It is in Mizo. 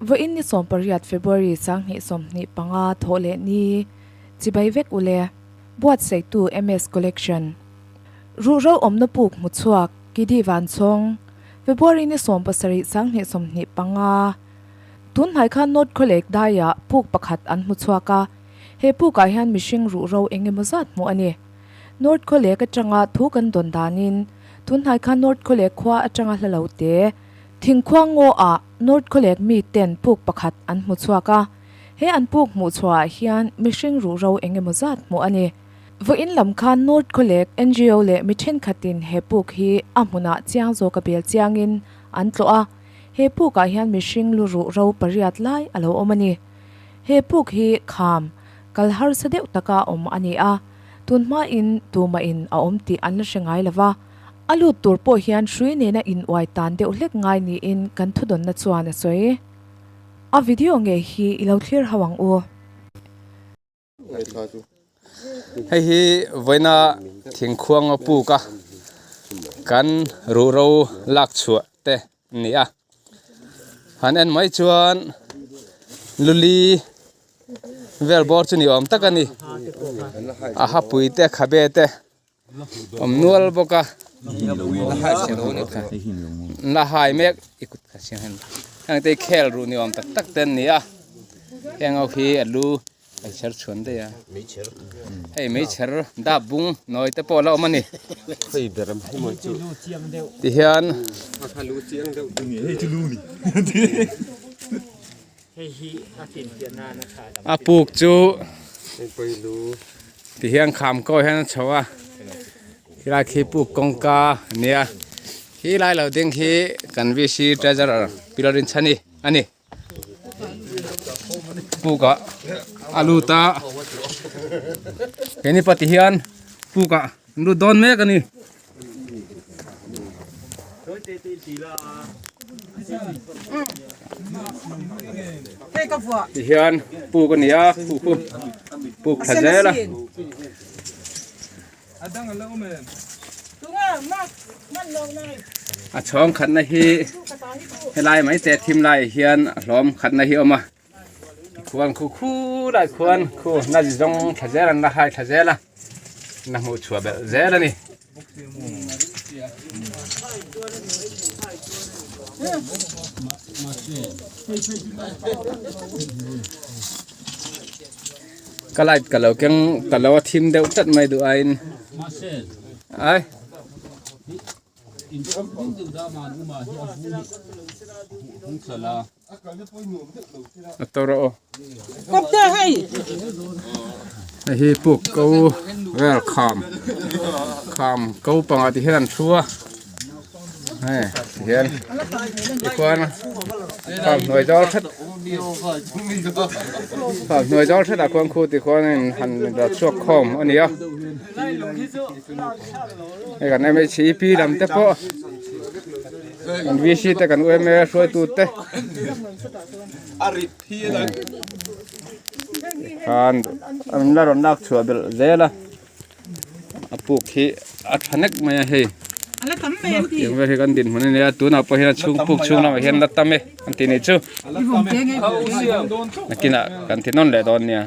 Vawiin ni 18 February 2025 thawh leh ni chibai vek u le. Buatsaihtu MS Collection. Ruhro awmna puk hmu chhuak Kidi Vanchhawng, February ni 17 2025. Tun hnai khan North Khawlek daiah puk pakhat an hmu chhuak a, he pukah hian mihring ruhro eng emaw zat hmuh a ni. North Khawlek atanga thu kan dawn danin tun hnai khan North Khawlek khua atanga hla lo te Thingkhuang ngaw ah North Khawlek mi ten puk pakhat an hmu chhuak a, he an puk hmuh chhuah ah hian mihring ruhro eng emaw zat hmuh a ni. Vawiin lam khan North Khawlek NGO leh mi thenkhatin he puk hi a hmunah chiang zawk a bel chiangin an tlawh a, he puk ah hian mihring lu ruhro pariat lai a lo awm a ni. He puk hi kham kal harsa deuh taka awm a ni a, tun hmain tumahin a awm tih an la hre ngai lo va, a lut tur pawh hian hrui nena inuai tan deuh hlek ngai niin kan thudawnna chuan a sawi. A video ngei hi i lo thlir ho ang u. Hei hi vawiina thingkhuang a puk a, kan ruhro lak chhuah te a ni a. Han en mai chuan luli vel bawr chu ni awm tak a ni. A hapui te khabe te awm nual bawk a. La hai mek i kut kha siam hian heng te hi khel ruh ni awm tak tak te an ni a. Heng ho khi a lu Meichher chhuan daih a, hei meichher dap bung nawi te pawh a la awm a ni. Tihian a puk chu tihian kham ko hian a chho a, khilai khi puk kawngka a nia, khilai lo ding khi kan VC treasurer Pi Lalrinchhani a ni. Pukah a lut a he ni pati hian pukah an lut dawn mek a ni. Tihian puk a ni a puk chu puk thla zel a. A chhawng khatna hi helai mai te thim laiah hian a hlawm khatna hi a awm a khuan khu khu lai khuan khu na zi zawng thla zel an la hai thla zel a na hmuh chhuah belh zel a ni. Ka light ka lo keng ta lo a thim deuh tlat mai duh aiin ai a to rawh aw hei hi puk ko vel kham kham ko pangah ti hian an thu a hei ti hian tikhuan kham hnuai zawr that Kham hnuai zawr that ah khuan khu ti khuan in han la chhuak khawm a ni a hei kan M_H_E_P lam te pawh kan V_C te kan U_M_A hruaitu te khan an la rawn lak chhuah belh zel a. A puk hi a tha nek mai a hei tiang vel hi kan dinhmun a nia tunah pawh hian a chhung puk chhung lamah hian la tam e an tih nih chu nakinah kan ti nawn leh dawn nia.